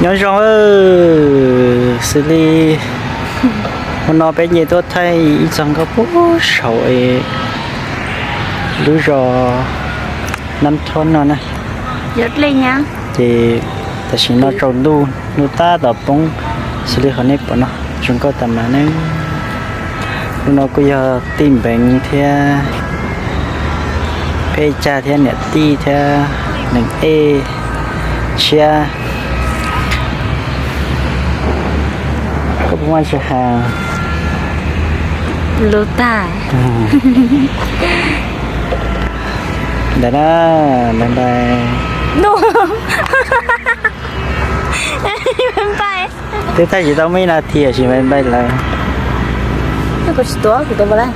Nyob zoo, xws li hmo no peb nce tuaj thaij ib txog nkauj puag saum lub zos Nab Thoob no na. Ces tam sim no tsaus ntuj, ntuj tab tom poob, xws li qhov nej pom no, zoo nkauj tas mas ne. Hnub no kuj yog tij Npeev thiab Pheb Tsag thiab niam tij thiab Nees Ej tshiab. Koj puas muaj tsis has? Lub tag. Ntawd na, bye bye. Bye bye. Twb thaij tsis tau muaj ib nas this tiam sis bye bye lawm. Kuv tsis tuav, kuv tuav puas lawm?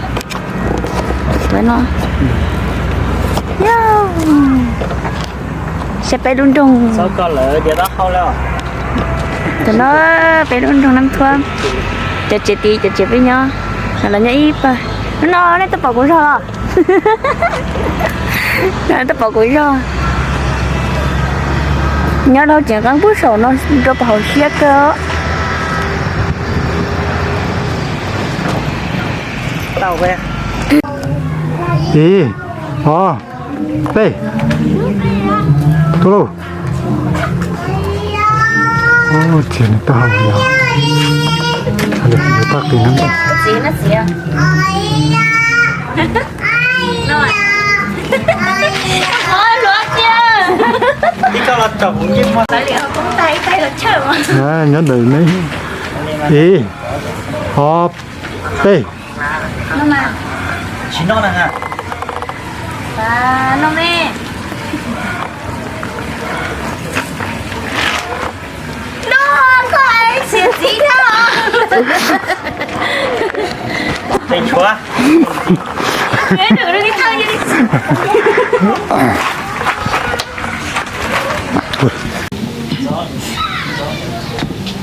Saib peb lub nroog. Tam no peb lub nroog Nab Thuab, cov tsev tid, cov tsev peb nyob, los nyob ib pawg. Hnub no nej tuaj pom kuv zog los? Tuaj pom kuv zog. Nyob dhau tsev qeeb pub saum no rau pom hauv siab kawg. Ib, ob, peb. Tuaj lauj. Txiav nws taub hau yog, txiav taub qis no. Nyob ntawm ne. Ib, ob, peb.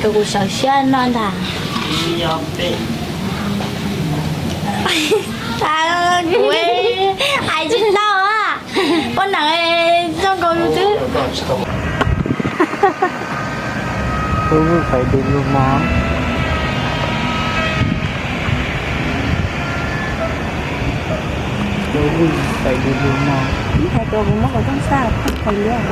Kuv sawv siab no ntag. Hais tsis tau, poj niam zoo nkaus yus xwb. Lub vwj fais du lug no. Lub vwj fais du lug no. Ib hais tias kuv muab qhov rooj saj, fais liab.